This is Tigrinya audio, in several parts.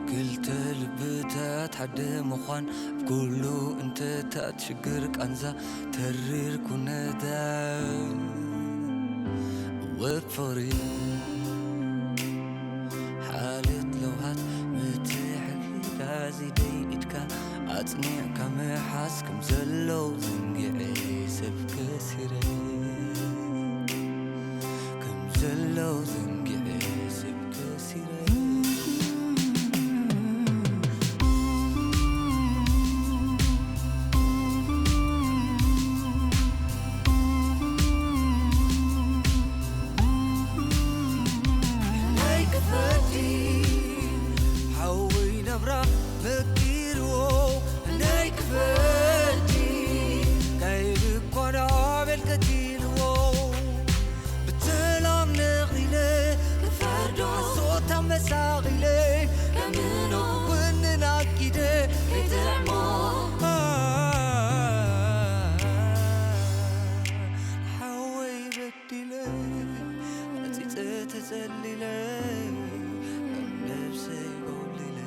ክልተ ልብታት ሓደ ምዃን ኣብ ኩሉ እንተታት ሽግር ቃንዛ ተሪር ኩነታ ወፈሪ ሓልት ለውሃት ምትሕግጋዝ ኢደይ ኢድካ ኣጽኒዕካ ምሓዝ ከም ዘሎ ዘንጊዐ ሰብ ከሲረ ከም ዘሎ ዘንጊዐ ሰብ ከሲረ ናይ ክፈቲ ሓወይ ናብራ መኪርዎ ናይ ክፈቲ ካይድ እኳ ናበል ቀቲልዎ ብሰላም ነቒለ ክፈርዶ ሶታ መሳቒለ ከምኖ ወንን ኣኪደ ከይጥዕሞ ሓወይ በዲለ ጸጺጸ ተጸሊለ ነብሰይ ጎሊለ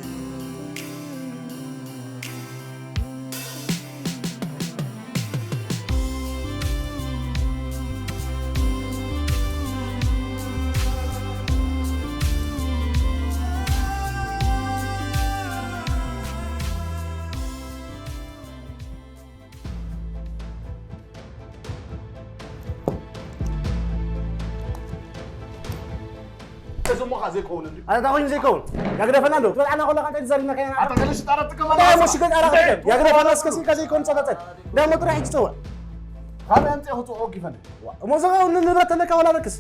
እዚ እሞ ኸኣ ዘይከውን እንድዩ። ኣታ እንታይ ኮይኑ ዘይከውን? ያግደፈና ኣሎ። ትበልዓና ከለኻ እንታይ ትዛሪብና ከይና? ኣታ ገለ ሽጣራ ትጥቀም ኣታ እሞ ሽገጥ ኣራ ክትጥቀም። ያግደፈና እስከ ስልካ ዘይከውን ጸቐጸል። እንታይ እሞ ጥራሕ ሕጂ ጸውዕ። ካልእ ኣምጽኦ ክጽውዖ ጊፈን። እሞ ዘኻ ንብረት ተለካ ወላ በክስ።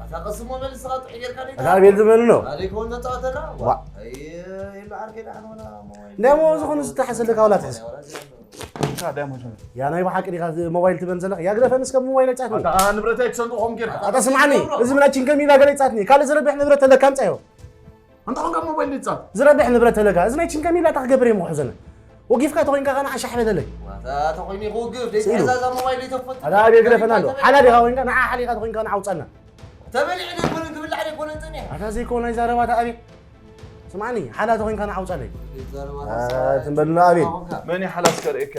ኣታ ቀስሞ በል ንስኻ ጥዑይ ጌርካ ደይ ኣታ ቤል ዝበሉ ነው። ኣደይ ከውን ተጻወተና። ዋ። ኣይ ኢሉ ዓርከይ ደሓን ሆና ሞባይል። እንታይ እሞ ዝኾኑ ዝተሓሰለካ ወላ ትሕዝ። እንታ ዳሞ ሸነ። ያ ናይ ብሓቂ ዲኻ እዚ ሞባይል ትበን ዘለኻ? ያግደፈን እስከ ሞባይል ኣይጻትኒ። ኣታ ንብረት ኣይትሰንጥኾም ጌርካ። ኣታ ስምዓኒ፣ እዚ ናይ ችንከሚላ ገለ ይጻትኒ። ካልእ ዝረብሕ ንብረት ተለካ ኣምጻዮ። ኣንታ ኾንካ ሞባይል ይጻት። ዝረብሕ ንብረት ተለካ። እዚ ናይ ችንከሚላ ኣታ ክገብር እየ ምኹሕዘነ። ወጊፍካ ተኾይንካ ኸና ዓሻ ሕበለለይ። ኣታ ተኾይኑ ይኽውግፍ ደይ ስኢሉ። ትሕዛዛ ሞባይል ይተፈት። ኣታ ኣቤል ግደፈና ኣሎ። ሓላ ዲኻ ኮይንካ ንዓ ሓሊኻ ተኾይንካ ንዓ ውጻና። ተበሊዕ ደይ ኮነን ክብላዕ ደይ ኮነን ጽኒሕ። ኣታ ዘይኮ ናይ ዘረባ ኣታ ኣቤል። ስምዓኒ፣ ሓላ ተኾይንካ ንዓ ውጻለይ። ትንበልና ኣቤል። መን ይሓላስ ከርእየካ።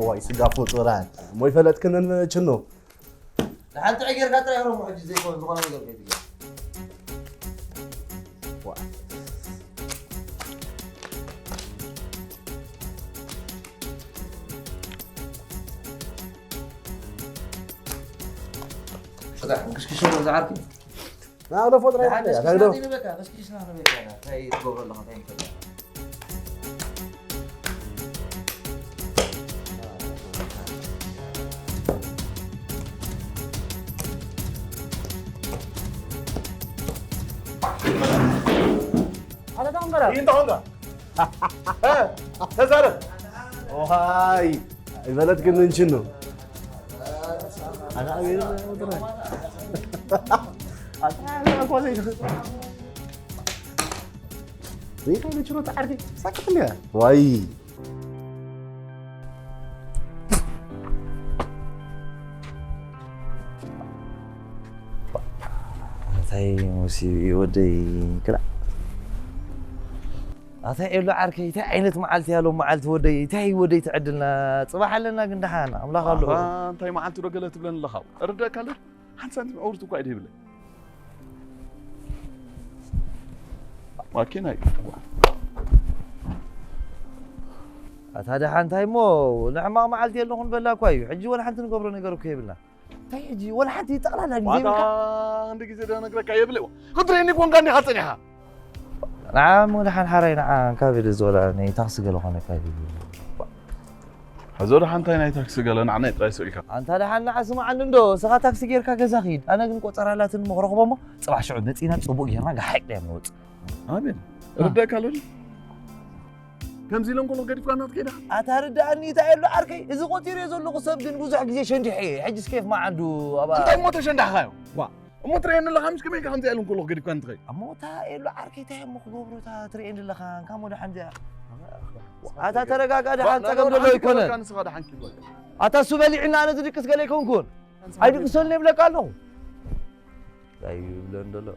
ዋይ ስጋ ፎ ጾራን። ሞይ ፈለጥክንን ችኖ። ንሓንቲ ዕጌርካ ጥራይ ሮሞ ሕጂ ዘይኮነ ዝኾነ ነገር ከይትገ ክሽክሽ ዝዓርኪ ናብሎ ፎጥራ ሓደሽ ያታግዶ ክሽና ይበካ ክሽክሽና ንበካ እንታይ ትገብሮ ኣለኻ እንታይ ይፈል ሓለታ ወንበራ ይንታ ኾንካ። እ፣ ተዛረብ። ዋይ ይበለት ግን እንችን ነው። ዘይከይነ ችሎታ ዓርኪ ሳቅትልያ ዋይ እንታይ ሙሲ ወደይ ክላ ኣታ ኤሎ ዓርከይ እንታይ ዓይነት መዓልቲ ያሎ መዓልቲ ወደይ እንታይ ወደይ ትዕድልና ጽባሕ ኣለና ግን ደሓን ኣምላኽ ኣሎ እንታይ መዓልቲ ዶ ገለ ትብለኒ ኣለኻ ርደካ ኣሎ ሓንቲ ሳንቲም ዕውርት እኳ ይደብለ ማኪና ኣታ ደሓን እንታይ እሞ ንሕማቕ መዓልቲ የለኹን በላ እኳ እዩ ሕጂ ወላ ሓንቲ ንገብሮ ነገር እኮ የብልና እንታይ ሕጂ ወላ ሓንቲ ጠቕላላ ግዜ ዋታ ብልካ ክንዲ ግዜ ዶ ነግረካ የብለ ክትርእየኒ ኮንካ እንዲኻ ጸኒኻ ንዓ እሞ ደሓን ሓራይ ንዓ እንካብ ኢሉ ዝወላ ናይ ታክሲ ገለ ኾነ ካብ ኢሉ ሕዞ ደሓን እንታይ ናይ ታክሲ ገለ ንዓናይ ጥራይ ስኢልካ ኣንታ ደሓን ንዓ ስምዓኒ እንዶ እስኻ ታክሲ ጌርካ ገዛ ኺድ ኣነ ግን ቆጸራ ኣላትን እሞ ክረኽቦ እሞ ጽባሕ ሽዑ መጺና ጽቡቕ ጌርና ጋሓይቅ ደያ ንወጽእ ኣሜን ርዳካ ኣሎ ከምዚ ኢሎም ከሎ ገዲፍካ እናትከይዳ ኣታ ርዳእኒ እንታይ ኣሎ ዓርከይ እዚ ቆጺረ ዘለኹ ሰብ ግን ብዙሕ ግዜ ሸንዲሐ ሕጂ ስኬፍ መዓንዱ ኣባ እንታይ እሞ ተሸንዳሕካዮ ዋ እሞ ትረየኒ ኣለኻ ምስ ከመይ ኢልካ ከምዚ ኢሎም ከሎ ገዲፍካ እንትኸይ እሞ እታ የሎ ዓርከይ እንታይ እሞ ክገብሩ እታ ትርእየኒ ኣለኻ እንካ ሞ ደሓን እዚኣ ኣታ ተረጋጋ ደሓን ጸገም ዘሎ ኣይኮነን ንስኻ ደሓን ኪድ ኣታ እሱ በሊዕና ኣነ ዝድቅስ ገለ ኣይኮንኩን ኣይድቅሰልን ይብለካ ኣለኹ እንታይ ይብለን ዘሎ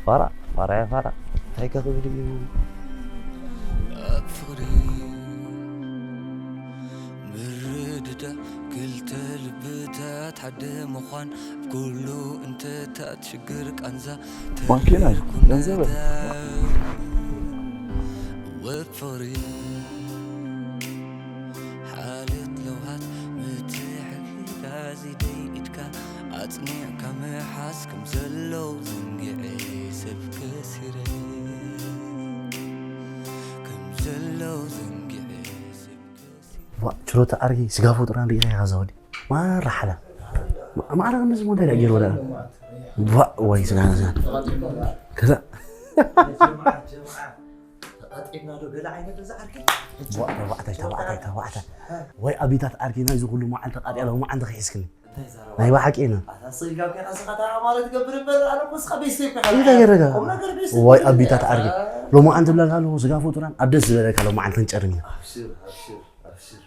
ፋራ ፋራ ያ ፋራ እንታይ ከ ክብል እዩ ምርድዳእ ክልተ ልብታት ሓደ ምዃን ኣብ ኩሉ እንተታት ሽግር ቃንዛ ባንኬና እዩ። ተሪር ገንዘብ ኩነታት ወፍሪ ሓልዮት ለውሃት ምትሕግጋዝ ኢደይ ኢድካ ኣጽኒዕካ ምሓዝ ከም ዘለዉ ዘንጊዐ ሰብ ከሲረ ከም ዘለዉ ዘንጊዐ ሰብ ከሲረ ዋ ችሮታ ኣርጊ ስጋ ፍጡራን ርኢኻ ኢኻ ዘወዲ ማራ ሓላ ማዕረ ከምዚ ሞዴል ኣገይሩ ወላ ዋ ወይ ስጋ ስጋ ከዛ ተቃጢልና ዶ ገለ ዓይነት እዚ ዓርኪ? ተባዕታይ ተባዕታይ ተባዕታይ ወይ ኣቢታት ዓርኪ ናይዚ ኩሉ መዓልቲ ተቃጢያ ሎማዓንቲ ክሒዝክኒ ናይ ብሓቂ ኢና ኣታ ስኢልካ ኮይና ስኻ ተራ ማለት ትገብር እምበር ኣነ እኮ ስኻ ቤስቴ ኮይና እንታይ ገረጋ ቁም ነገር ቤስቴ ወይ ኣቢታት ዓርኪ ሎማዓንቲ ብለካ ኣለኹ ስጋ ፍጡራን ኣብ ደስ ዝበለካ ሎማዓንቲ ክንጨርም ኢና ኣብሽር ኣብሽር ኣብሽር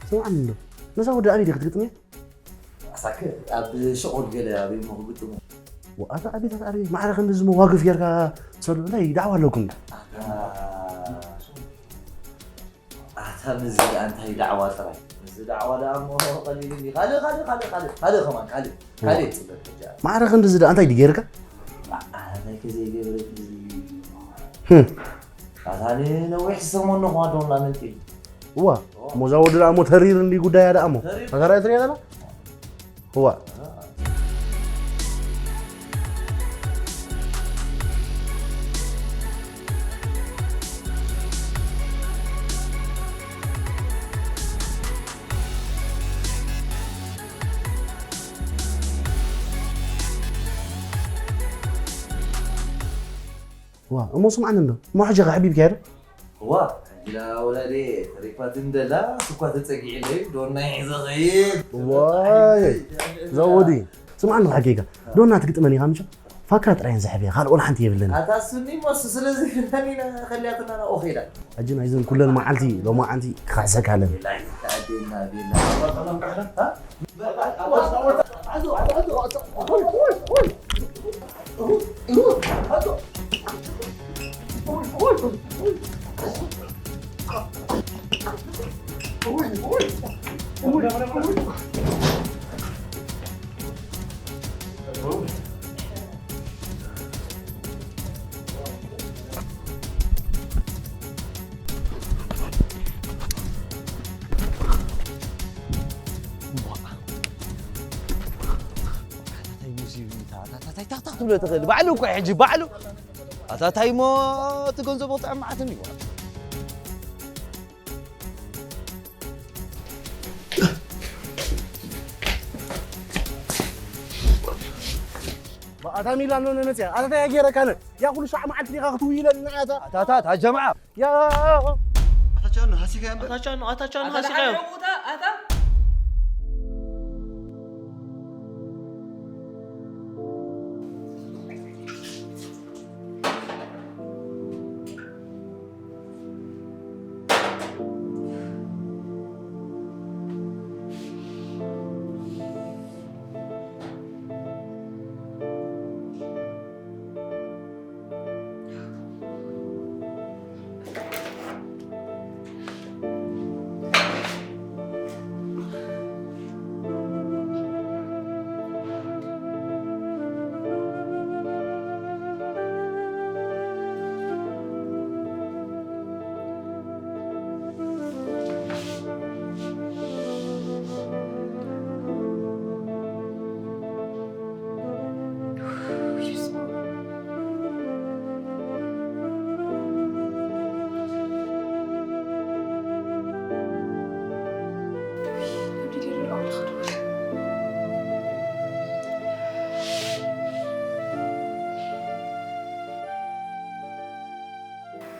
ስምዓኒ እንዶ ነዛ ወዲ ኣበይ ዲኺ ክትግጥምያ ኣሳክ ኣብ ሸቑል ገለ ኣበይ እሞ ክግጥሙ ኣታ ኣቤታት ኣበይ ማዕረ ክንዲ ዝሞ ዋግፍ ጌርካ ትሰዱ እንታይ ዳዕዋ ኣለኩም ኣታ ኣታ ምዚ ደኣ እንታይ ዳዕዋ ጥራይ ምዚ ዳዕዋ ደኣ እሞ ቀሊል እንዲ ካልእ ካልእ ካልእ ካልእ ካልእ ከማን ካልእ ካልእ ይፅበል ሕጂ ኣነ። ማዕረ ክንዲ ዝዳ እንታይ ድጌርካ ኣታ እንታይ ከዘይገብረ ክንዲ ኣታ ንነዊሕ ዝሰሞን ነኳ ዶና ምንጢ እዋ እሞ እዛ ወዲ ደኣ እሞ ተሪር እንዲ ጉዳያ ደኣ እሞ ተሪር። ተጋራይ ትሪያ ዘላ እዋ ዋ እሞ ስምዓኒ እንዶ እሞ ሕጂ ኸ ሓቢብካዮ ዶ ዋ ሕጂ ዳ ወላዴ ተሪፋትኒ ደላ ስኳ ተጸጊዕለይ ዶና ሒዘ ኸይድ ዋይ ዘወዲ ስምዓኒ ኸሓኬካ ዶና ትግጥመኒ ኢኻ ምሽ ፋካ ጥራይ እየን ዘሕብያ ካልእ ወላ ሓንቲ የብለኒ ኣታ ሱኒ ሞስ ስለዚ ፍታኒና ኸልያትና ናብኡ ኸይዳ ሕጂ ናይዘን ኩለን መዓልቲ ሎማዓንቲ ክኽሕሰካ ኣለኒ ቤላ ተኣዴና ቤላ እንታይ ሙዚብ እዩ? ታታታታታ ክትብሎ ትኽእል። ባዕሉ እኮ እዩ ሕጂ፣ ባዕሉ። ኣታ ታይ እሞ እቲ ገንዘቡ ክጥዕም መዓት እንድዩ። ኣታ ሚላኖ ነመጽያ፣ ኣታ ታይ ገይረካ ነ? ያ ኩሉ ሻዕ መዓልቲ ዲኻ ክትውይለኒ ንዓታ? ኣታ፣ ኣታ፣ ኣታ ጀምዓ። ያ ኣታ ቻኑ ሃሲካዮ እምበር። ኣታ ቻኑ፣ ኣታ ቻኑ ኣታ ሃሲካዮ። ደሓን ዶ ቦታ፣ ኣታ?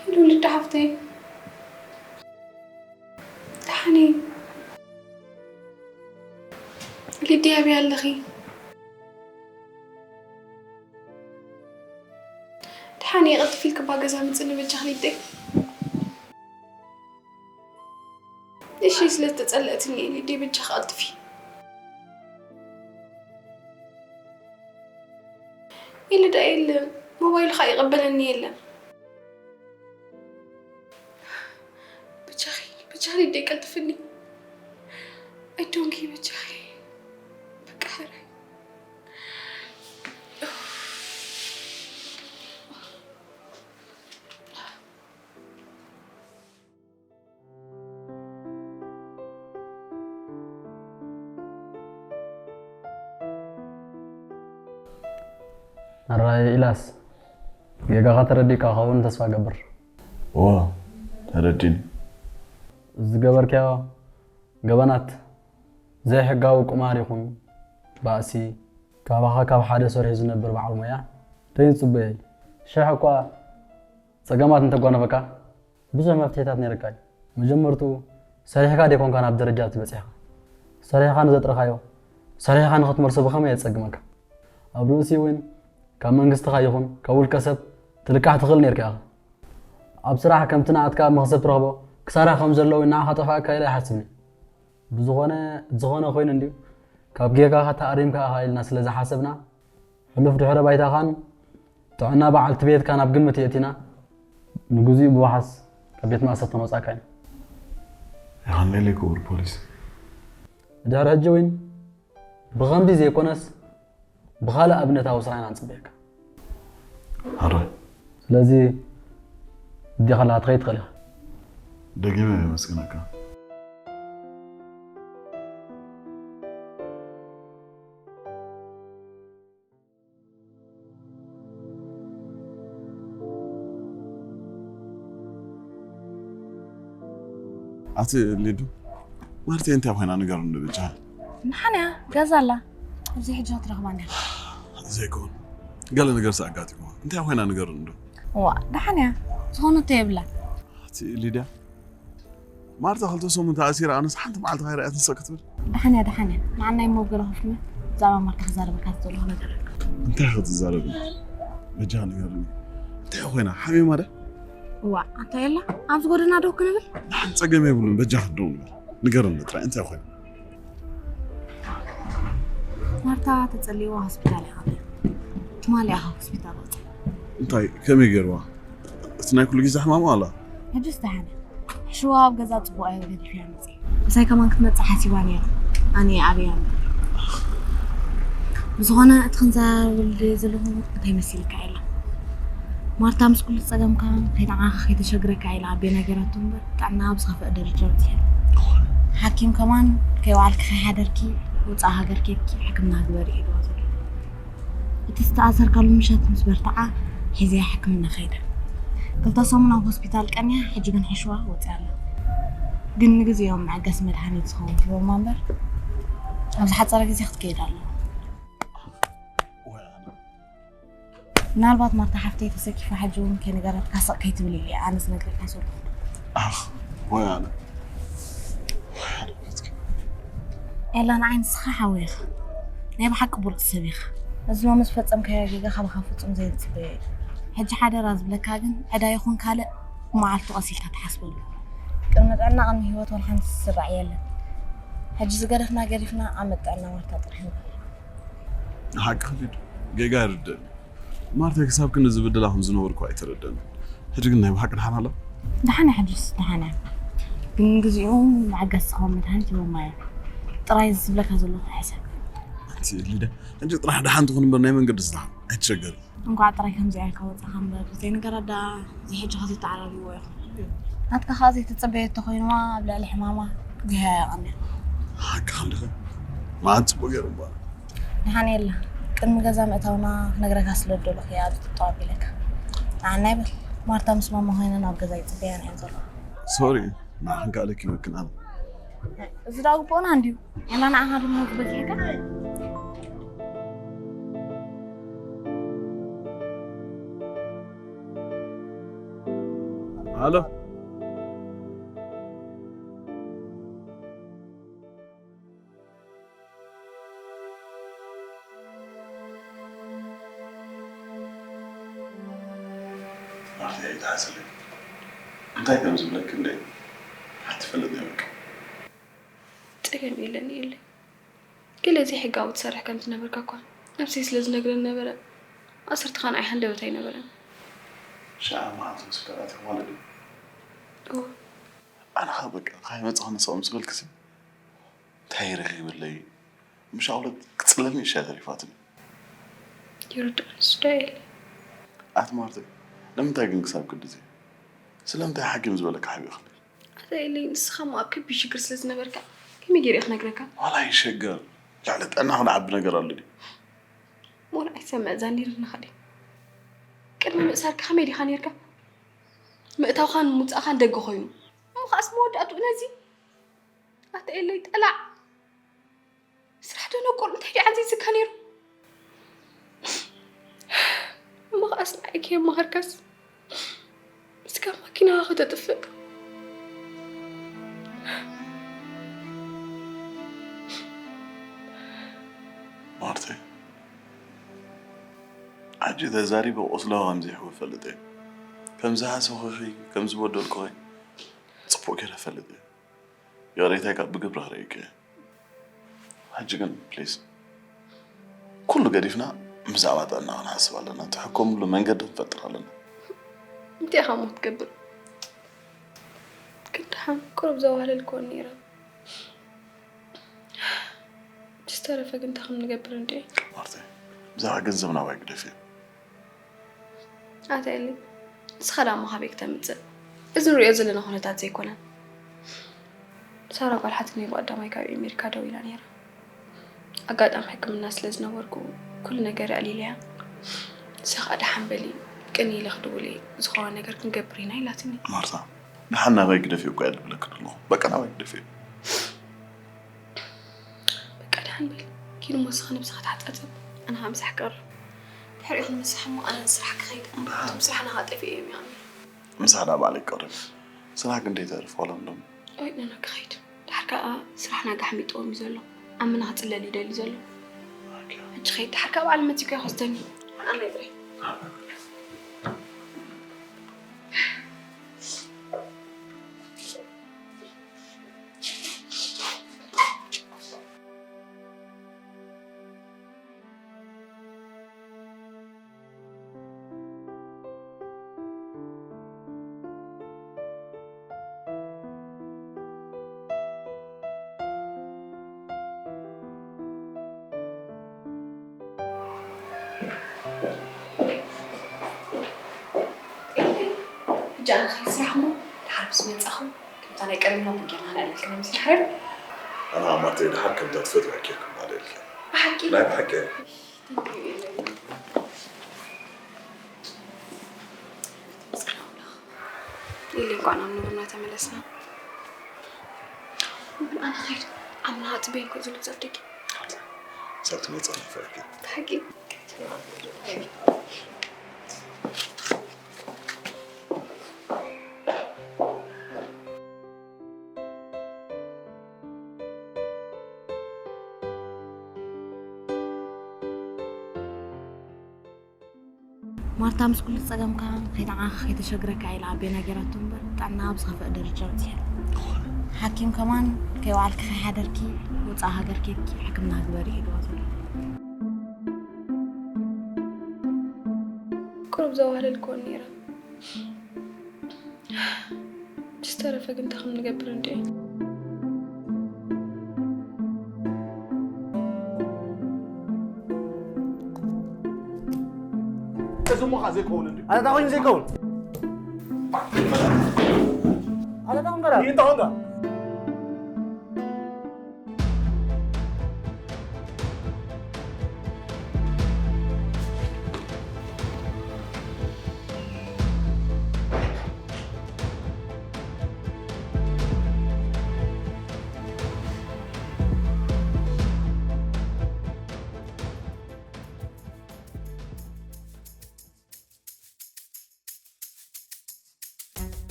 ሄሎ ልዳ ሓፍተይ ደሓን እየ። ሊድያ ኣበይ ኣለኺ? ሓኒ፣ ቀልጥፊ ኢልክባ ገዛ ምጽኒ በጃኺ ሊደይ። እሺ፣ ስለ ዝተጸለእትኒ እየ ሊደይ፣ በጃኺ ቀልጥፊ። ኢሉ ደኣ የለን፣ ሞባይሉ ኸኣ ይቕበለኒ የለን። በጃኺ፣ በጃኺ ሊደይ ቀልጥፍኒ። ኣይዶንኪ በጃኺ። በቃ ሕራይ። ኣራይ ኢላስ፣ ጌጋኻ ተረዲእካ ክኸውን ተስፋ እገብር። እወ፣ ተረዲእኒ። ዝገበርካዮ ገበናት ዘይሕጋዊ ቁማር ይኹን ባእሲ፣ ካባኻ ካብ ሓደ ሰርሑ ዝነብር በዓል ሞያ ደይንጽበዮ። ሽሕ እኳ ጸገማት እንተጓነፈካ፣ ብዙሕ መፍትሒታት ነይርካ እዩ። መጀመርትኡ ሰሪሕካ ደይኮንካ ናብ ደረጃ እቲ በጺሕካ። ሰሪሕካ ንዘጥረኻዮ፣ ሰሪሕካ ንኽትመልሶ ብኸመይ የጸግመካ? ኣብ ርእሲ እውን ካብ መንግስትኻ ይኹን ካብ ውልቀ ሰብ ትልቃሕ ትኽእል ነይርካ ኢኻ። ኣብ ስራሕ ከምቲ ንኣትካ መኽሰብ ትረኽቦ ክሳራ ከም ዘሎ እውን ንዓኻ ጠፋእካ ኢለ ኣይሓስብን እየ። ብዝኾነ፣ ዝኾነ ኮይኑ እንድዩ፣ ካብ ጌጋኻ ተኣሪምካ ኢኻ ኢልና ስለ ዝሓሰብና፣ ሕሉፍ ድሕረ ባይታኻን ጥዕና በዓልቲ ቤትካን ኣብ ግምት የእቲና፣ ንግዚኡ ብዋሕስ ካብ ቤት ማእሰርቲ ነውጻእካ ኢና። የቐንየለይ ክቡር ፖሊስ። ድሕሪ ሕጂ እውን ብኸምዚ ዘይኮነስ ብኻልእ ኣብነታዊ ስራሕ ኢና ንጽበየካ። ሕራይ። ስለዚ፣ እዲኻ ኣለኻ ትኸይድ ትኽእል ኢኻ። ደጊመ የመስግነካ። ኣቲ ሊዱ፣ ማርቴ እንታይ ኮይና ንገሩኒ ብቻ። ደሓን እያ፣ ገዛ ኣላ። ኣብዚ ሕጂ ክትረኽባ እንዲኻ። ዘይከውን። ገለ ነገር ኣጋጢምዋ። እንታይ ኮይና ንገሩኒ ዶ? እዋ፣ ደሓን እያ። ዝኾነ እቶ የብላን። ኣቲ ሊድያ፣ ማርታ ክልተ ሰሙን ተኣሲራ፣ ኣነስ ሓንቲ መዓልቲ ካይረኣየት ንሳ ክትብል። ደሓን እያ፣ ደሓን እያ። ንዓናይ እሞ ኣብ ገለ ኮፍ ንበል። ብዛዕባ ማርታ ክዛረበካ ዘለኹ ነገር ኣሎ። እንታይ ክትዛረብ? በጃ ንገርኒ። እንታይ ኮይና? ሓሚማ ደ? እዋ፣ ኣታ የላ፣ ኣብዚ ጎደና ደው ክንብል? ደሓን ጸገም የብሉን፣ በጃ ክትደው ንበል። ንገርኒ ጥራይ፣ እንታይ ኮይና? ማርታ ተጸሊዋ ሆስፒታል እያ። ትማሊ እያ ካብ ሆስፒታል ወጺኣ። እንታይ፣ ከመይ ገይርዋ? እቲ ናይ ኩሉ ግዜ ሕማማ ኣላ። ሕጅስ ደሓን እያ። ሕሽዋ ኣብ ገዛ ጽቡቕ እያ ገዲፍያ መጽያ። ምሳይ ከማን ክትመጽእ ሓሲባ ነይራ። ኣነ እየ ኣብያ እምበር። ብዝኾነ፣ እቲ ክንዛረበሉ ደልየ ዘለኹ እንታይ መሲልካ ኢላ። ማርታ ምስ ኩሉ ጸገምካ ከይተዓኻ ከይተሸግረካ ኢላ ኣቤና ገይራቶ እምበር፣ ጥዕና ኣብ ዝኸፍአ ደረጃ በጺሑ። ሓኪም ከማን ከይወዓልኪ ከይሓደርኪ ውጻእ ሃገር ኬድኪ ሕክምና ግበሪ ኢልዋ ዘሎ። እቲ ዝተኣሰርካሉ ምሸት ምስ በርትዓ ሒዘያ ሕክምና ከይደ። ክልተ ሰሙን ኣብ ሆስፒታል ቀንያ፣ ሕጂ ግን ሕሽዋ ወጽያ ኣላ። ግን ንግዜኦም መዐገሲ መድሃኒት ዝኸውን ሂቦማ እምበር፣ ኣብ ዝሓጸረ ግዜ ክትከይድ ኣለዋ። ምናልባት ማርታ ሓፍተይ ተሰኪፋ ሕጂ እውን ከይነገረትካ ስቕ ከይትብል ኢለ ኣነ ዝነግረካ ዘለኹ። ኣኽ፣ ወይ ኣነ። ወይ ኣነ ናትኪ። ኤላ፣ ንዓይ ንስኻ ሓወይ ኢኻ። ናይ ብሓቂ ብሉጽ ሰብ ኢኻ። እዚ ሎሚ ዝፈጸምካዮ ጌጋ ካባኻ ፍጹም ዘይንጽበዮ እዩ። ሕጂ ሓደራ ዝብለካ ግን ዕዳ ይኹን ካልእ ብመዓልቱ ቀስ ኢልካ ትሓስበሉ። ቅድሚ ጥዕና ቅድሚ ህይወት ወላ ሓንቲ ዝስራዕ የለን። ሕጂ ዝገደፍና ገዲፍና ኣብ ምጥዕና ማርታ ጥራሕ ንበል። ንሓቂ ክሊድ ጌጋ ይርደኒ። ማርታ ክሳብ ክንዲ ዝብድላ ከም ዝነበርኩ ኣይተረደኒ። ሕጂ ግን ናይ ብሓቂ ደሓን ኣላ? ደሓን እያ፣ ሕጂስ ደሓን እያ። ግን ንግዚኡ መዐገሲ ዝኸውን መድሃኒት ሂቦማ እዮም። ጥራይ ዝብለካ ዘለኹ ሕሰብ። ኣንቲ ሊዳ፣ ሕጂ ጥራሕ ደሓን ትኹን እምበር ናይ መንገዲ ስራሕ ኣይትሸገሪ። እንኳዕ ጥራይ ከምዚኣ ኢልካ ወጻኻ እምበር፣ ዘይነገራት ደኣ እዚ ሕጂ ከዘይተዓራርይዎ ኢኹም። ናትካ ከኣ ዘይተጸበየ እንተኾይንዋ ኣብ ልዕሊ ሕማማ ጉህያ የቐንያ። ሓቅኻ እንዲኺ። መዓት ጽቡቕ ገይሩ እምበኣር። ደሓን የላ። ቅድሚ ገዛ ምእታውና ክነግረካ ስለ ዝደለኹ እየ ኣብዚ ጠጠው ኣቢለካ። ንዓና ይበል። ማርታ ምስ ማማ ኮይነን ኣብ ገዛ ይጽበያና እየን ዘለዋ። ሶሪ፣ ንዓኽን ከኣ ለኪመክን ኣነ። እዚ ደኣ ግቡእና እንድዩ። ያላ ንዓኻ ድማ ክበዝሕካ። ሃሎ። እንታይ እዩ ትሓስለይ? እንታይ ከም ዝብለኪ እንደ ሓንቲ ፈልጥ ነይሩኪ። ጸገም የለን የለ ገለ ዘይሕጋዊ ትሰርሕ ከም ዝነበርካ እኳ ነብሰይ ስለ ዝነግረን ነበረ። ኣስርትኻን ኣይ ሃንደበት ኣይነበረን። ሻዓ መዓልቲ ምስ ፈራእቲ ማለት እዩ። እወ። ኣነ ኸ በቃ ካይመፅኻ ንስቕ ምስ በልክሲ እንታይ ረኺብለይ? ምሻቕሎ ክፅለኒ እሻ ተሪፋትኒ። ይርድኦ ንሱ ዶ የለ። ኣቲ ማርተይ፣ ንምንታይ ግን ክሳብ ክንድዚ? ስለምንታይ ሓኪም ዝበለካ ሓቢእኽኒ? ኣታ የለይ ንስኻ እሞ ኣብ ከቢድ ሽግር ስለ ዝነበርካ ከመይ ገይረ ክነግረካ? ዋላ ይሸገር ልዕሊ ጥዕና ክነዓቢ ነገር ኣሎ ድዩ? ሞን ኣይሰምዕ ዛኒርና ኸዲ ቅድሚ ምእሳርካ ከመይ ዲኻ ነርካ? ምእታውኻን ምውፃእኻን ደገ ኮይኑ እሞ ከኣስ መወዳእትኡ ነዚ ኣታ የለይ ጠላዕ ስራሕ ዶ ነቁር እንታይ ዲኣ ዓዚዝካ ነይሩ? እሞ ከኣስ ንዓይ ከየማኸርካስ እስካ ማኪናኻ ከተጥፍእ ማርተይ፣ ሕጂ ተዛሪበ ቁስልኺ ከም ዘይሕዊ እፈልጥ እየ። ከም ዝሃሰኹኺ፣ ከም ዝበደልኩኺ ጽቡቕ ገይረ እፈልጥ እየ። ይቕሬታይ ካብ ብግብሪ ክርእየኪ እየ። ሕጂ ግን ፕሊዝ ኩሉ ገዲፍና ብዛዕባ ጥዕና ክንሓስብ ኣለና። ትሕከምሉ መንገዲ ክንፈጥር ኣለና። እንታይ ኢኻ እሞ ክትገብር? ግን ደሓን ቁሩብ ዘዋህለልክወን ነይረ። ዝተረፈ ግን እንታይ ከም ንገብር እንድዒ። ማርተ፣ ብዛዕባ ገንዘብ ናባይ ግደፍዮ። ኣታ ኤሊ፣ ንስኻ ደኣ እሞ ካበይ ክተምጽእ? እዚ ንሪኦ ዘለና ኩነታት ዘይኮነን። ሳራ ጓል ሓትነይ ብቐዳማይ ካብ ኣሜሪካ ደዊላ ነይራ። ኣጋጣሚ ሕክምና ስለ ዝነበርኩ ኩሉ ነገር ኣዕሊለያ። ንሳ ኸኣ ደሓን በሊ፣ ቅንይ ኢለ ክድውል እየ፣ ዝኾነ ነገር ክንገብር ኢና ኢላትኒ። ማርታ፣ ደሓን ናባይ ግደፍዮ እኮ እየ ዝብለኪ ዘለኹ። በቃ ናባይ ግደፍዮ። በቃ ደሓን በል። ኪድ እሞ ንስኻ ነብስኻ ተሓጻጸብ፣ ኣነ ኸኣ ምሳሕ ክቐርብ። ድሕሪኡ ክንምሳሕ እሞ ኣነ ንስራሕ ክኸይድ። እምበኣር። እቶም ስራሕና ኸኣ ጠፊኦም እዮም ኣሚር። ምሳሕ ደኣ ባዕለይ ክቐርብ። ስራሕ ግን ደይተርፍ ዋላ ሎም። ወይ ንኖ ክኸይድ። ድሓር ከኣ ስራሕና ጋሕሚጥዎም እዩ ዘሎ። ኣመና ክጽለል እዩ ደልዩ ዘሎ። ሕጂ ኸይድ ድሓር ከኣ በዓል መጺኡ ከይወስደኒ። ኣነ ይብሬ። ሕጂ ኣነ ከይስራሕ እሞ ድሓር ምስ መጻኹ ከምታ ናይ ቀደምና ቡን ጌርና ነዕልልክን ምስ ድሓር ኣነ ኣማርተይ ድሓር ከምታ ትፈትዋ ኬክ ክማለልክን ብሓቂ ናይ ብሓቂ ኢለ እንኳን ኣብ ንቡርና ተመለስና። ኣነ ኸይድ ኣምና ኣፅበይን ኮ ዝሉ ዘብደቂ ሳብ ትመፅእ ንፈርክ ሓቂ ማርታ ምስ ኩሉ ጸገምካ ከይተዓኻ ከይተሸግረካ ኢላ ኣቤና ጌራቶ እምበር ጥዕና ኣብ ዝኸፍአ ደረጃ በጺሐ። ሓኪም ከማን ከይወዓልኪ ከይሓደርኪ ወጻኢ ሃገር ኬድኪ ሕክምና ግበሪ ኢልዋ ዘሎ። ቁሩብ ዘዋህለልክወን ነይረ። ዝተረፈ ግን እንታይ ከም ንገብር እንድዒ። እዚ እሞ ኸዓ ዘይከውን እንድዩ። ኣታ እንታይ ኮይኑ ዘይከውን? ኣታ እንታይ ኮንካ? ይህ እንታይ ኮንካ?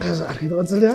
እዛ ኣርኪ ትቐጽል እያ።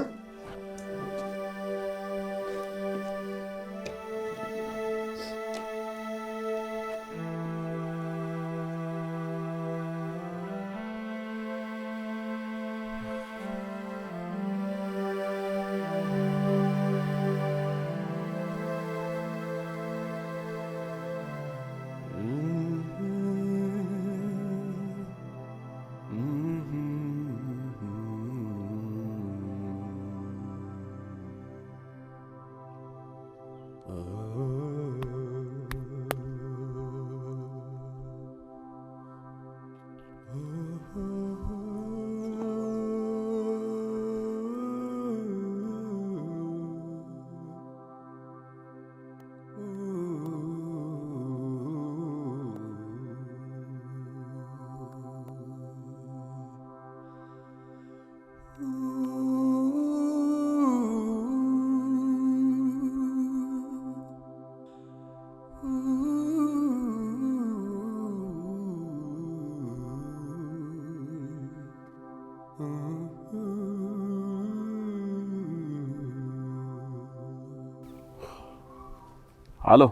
ሃሎ።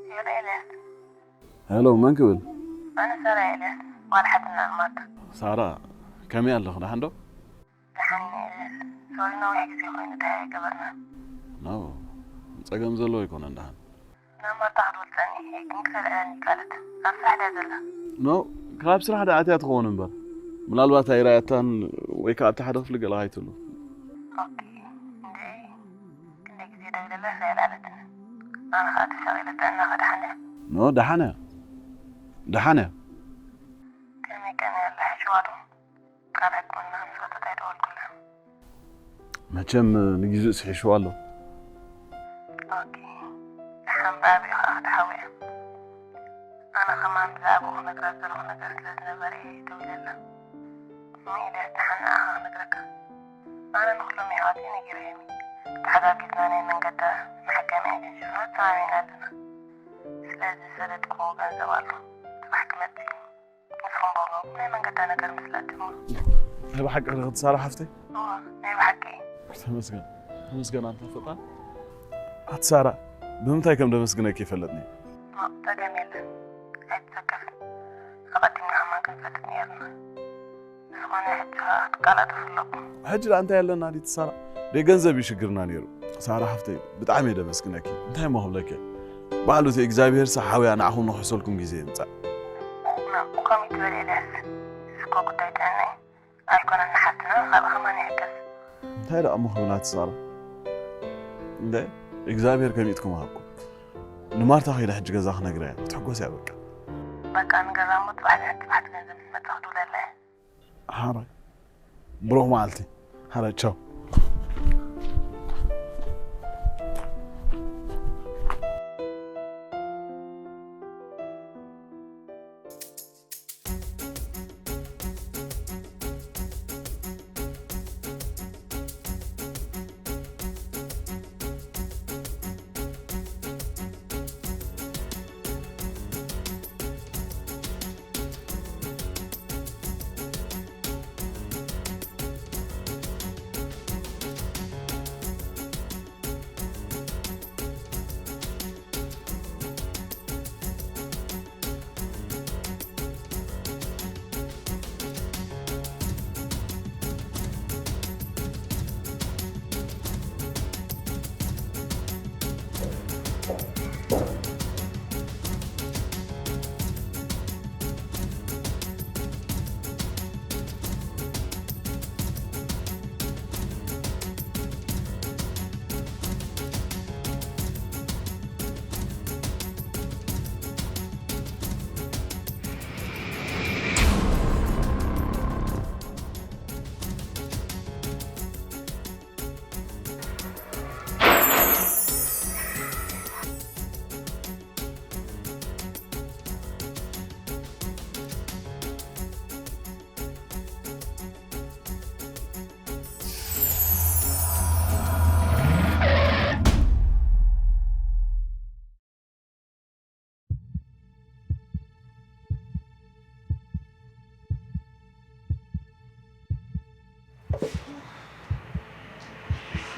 ሄሎ፣ ኤልያስ። ሄሎ፣ መን ክብል? ኣነ ሳራ ኤልያስ፣ ጓል ሓትና ማርታ። ሳራ፣ ከመይ ኣለኹ? ደሓን ዶ? ደሓን እየ ኤልያስ። ሶሪ፣ ነዊሕ ግዜ ኮይኑ እንታይ ኣይገበርና። ኖ፣ ጸገም ዘለዎ ኣይኮነን። ደሓን ናብ ማርታ ክትብል ጸኒሐ፣ ግን ክተልዕለኒ ይከኣለት። ኣብ ስራሕ ድያ ዘላ? ኖ፣ ካብ ስራሕ ደኣ ኣትያ ትኸውን እምበር። ምናልባት ኣይረኣየታን ወይ ከኣ ኣብቲ ሓደ ክፍሊ ገለ ኣይትህሉ። ኦኬ፣ እንድዒ ክንደይ ግዜ ደዊለላስ ኣይልዓለትን። ኣነ ኸኣ ተሻቒለ፣ ጥዕናኸ ደሓን ድያ? ኖ፣ ደሓን እያ። ደሓን እያ። ከመይ ቀንያ ኣላ? ሕሽዋ ዶ? ካብ ሕክምና ምስ ወጸት ኣይደወልኩላን። መቸም ንግዜኡስ ሕሽዋ ኣሎ። ኦኬ። ደሓን ብኣበይ ኸኣ ክትሓዊ እያ? ኣነ ኸማን ብዛዕባኡ ክነግራ ዝደለኹ ነገር ስለ ዝነበረ እየ ደዊለላ። እሞ ኤልያስ፣ ደሓን ንዓኻ ክነግረካ። ኣነ ንኹሎም የሕዋተይ ነጊረዮም እየ። ተሓጋጊዝና ናይ መንገዳ መሐከሚ ኤጀንሲ ክንህብ ተማሚዕና ኣለና። ስለዚ ዝሰደድክዎ ገንዘብ ኣሎ። ጽባሕ ክመጽእ እዩ። ንስኹም በሉ፣ ናይ መንገዳ ነገር ምስላጥ ጀምሩ። ናይ ብሓቂ ዶ ክትሳራ ሓፍተይ? እወ፣ ናይ ብሓቂ። ተመስገን። ተመስገን ኣንታ ፈጣሪ። ኣቲ ሳራ፣ ብምንታይ ከም ደመስግነኪ ይፈለጥኒ። እሞ፣ ጸገም የለን። ኣይትሰከፍ። ኣቐዲምና ከማን ክንፈልጥ ነይርና። ብዝኾነ፣ ሕጂ ኸኣ ክትቀላጠፉ ኣለኩም። ሕጂ ደኣ እንታይ ኣለና ድዩ ሳራ? ደይ ገንዘብ እዩ ሽግርና ነይሩ። ሳራ ሓፍተይ፣ ብጣዕሚ እየ ደመስግነኪ። እንታይ እሞ ክብለኪ? ባዕሉ እቲ እግዚኣብሄርሲ ሓውያ ንዓኹም ንኽሕሰልኩም ግዜ የምጻእ። ና፣ ከምኡ ትበል ኤልያስ። እዚ እኮ ጉዳይ ጥዕና እዩ። ኣይኮነን ንሓፍትና፣ ንኻልእ ከማን ይሕገዝ። እንታይ ደኣ እሞ ክብል ኣቲ ሳራ? እንደ እግዚኣብሄር ከሚእትኩም ሃብኩም። ንማርታ ከይደ ሕጂ ገዛ ክነግራ እየ። ክትሕጎስ እያ በቃ። በቃ ንገዛ እሞ ጽባሕ ድሕሪ ጽባሕ እቲ ገንዘብ ምስ መጻ ክድውለላ እየ። ሓራይ ብሩኽ መዓልቲ። ሓራይ ቻው።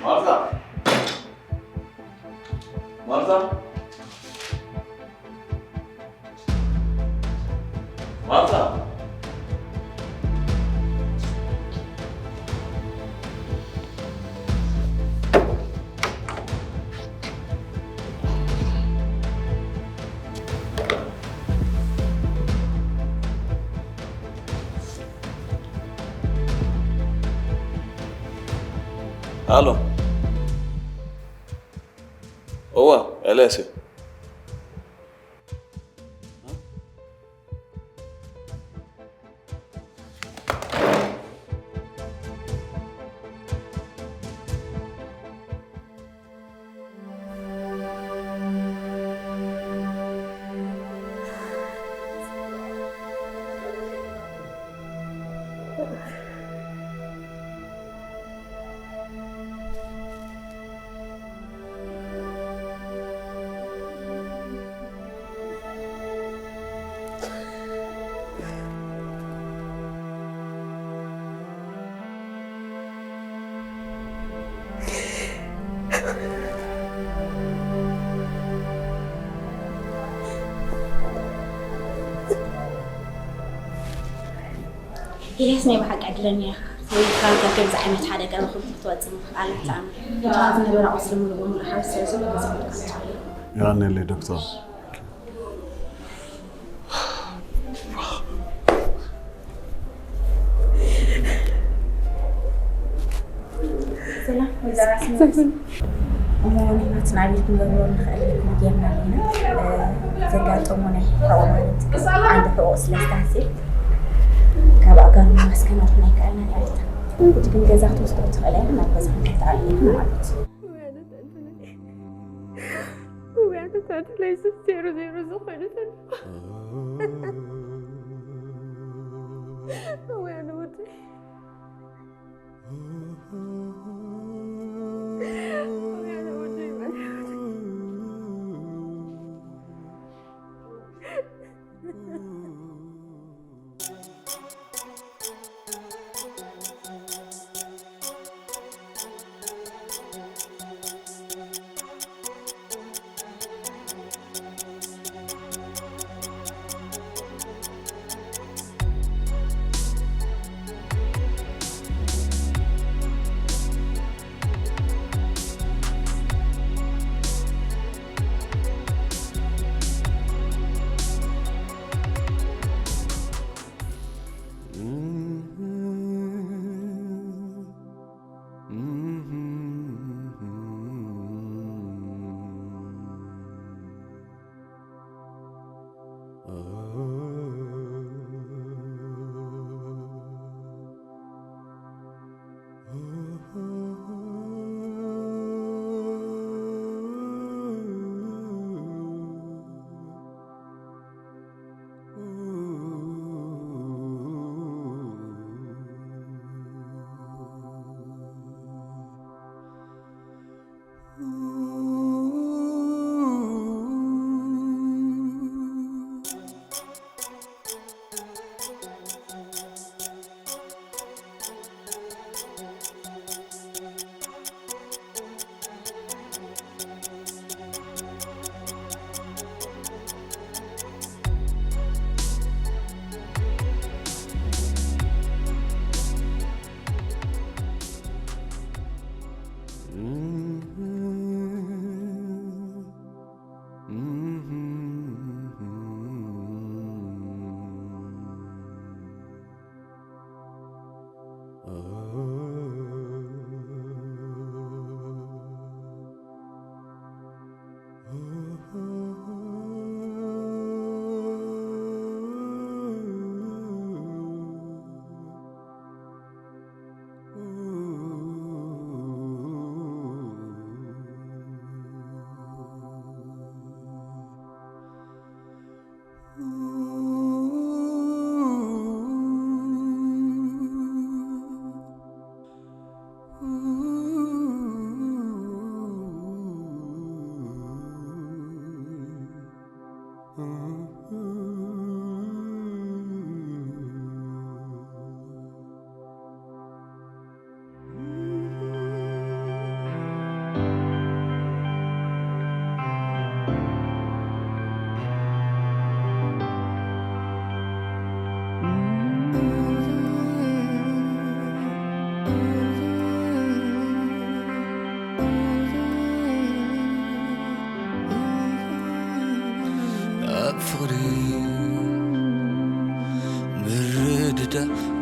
ማርታ! ማርታ! ማርታ! ኣሎ። እወ፣ ኤልያስ እዩ። ኢልያስ ናይ ብሓቂ ዕድለኛ ኢኻ። ሰበይትኻ ካብ ከምዚ ዓይነት ሓደጋ ብኽብሪ ክትወጽእ ምኽኣላ ተኣምር። እቲ ዝነበራ ቁስሊ ሙሉ በሙሉ ሓዊሱ ስለ ዘሎ ገዛ ክልካ ንጽውዕ። የቐንየለይ ዶክተር። ሰላም ወይዘሮ ኣስመረስ። እሞ ንሕና እቲ ናብይ ክንገብሮ ንኽእል ክንገርና ኣለና። ዘጋጠሞ ናይ ሕቆ ማለት ዓንዲ ሕቆ ስለ ዝተሃስየ ካብ ኣጋር ማስከናት ኣይከኣልናን እያ። እቲ ግን ገዛ ክትወስዶ ትኽእል እያ፣ ናብ ገዛ ክንከተኣል ማለት እዩ። ውያነ ተንትነይ ዝሴሩ ዜሩ ዝኾነ ተንፋ። ውያነ ወደይ። ውያነ ወደይ ማለት።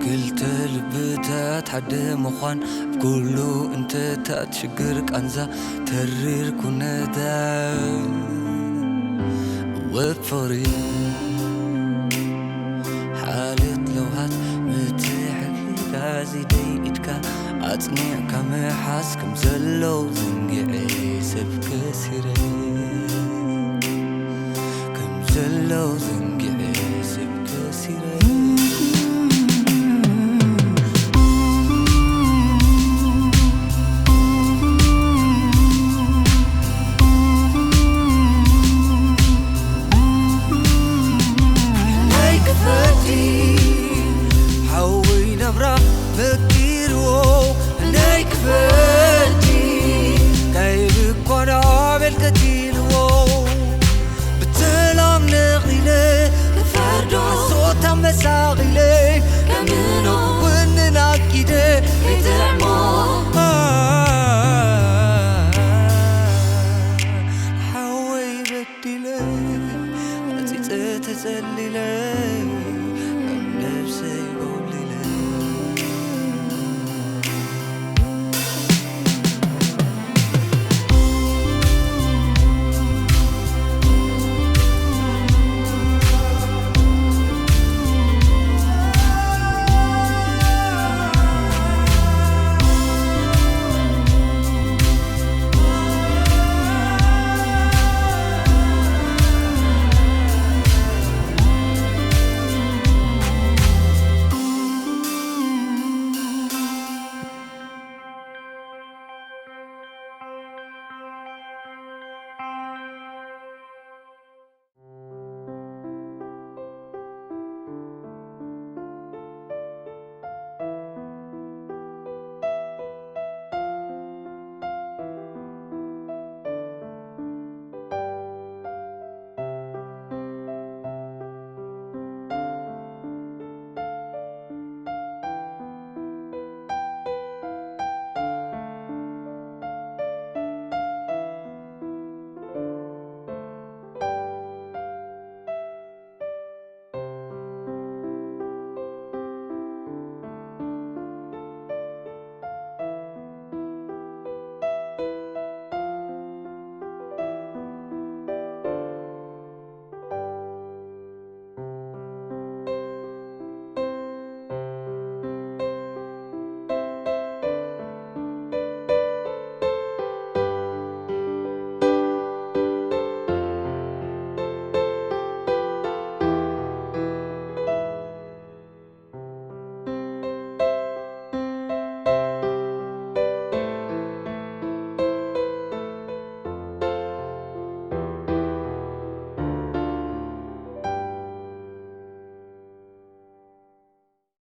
ክልተ ልብታት ሓደ ምዃን ኣብ ኩሉ እንተታት ሽግር ቃንዛ ተሪር ኩነታት ወፈሪ ሓልዮት ለውሃት ምትሕግጋዝ ኢደይ ኢድካ ኣጽኒዕካ ምሓዝ ከም ዘለዉ ዘንጊዐ ሰብ ከሲረ ከም ዘለዉ ዘንጊዐ ሰብ ከሲረ ናይ ክፈቲ ሓወይ ናብራ መኪርዎ ናይ ክፈቲ ካይብ እኳ ናበል ቀቲልዎ ብተላም ነቒለ ክፈርዶ ሶታ መሳቒለ ከምኖ ወንን ኣኪደ ቤተ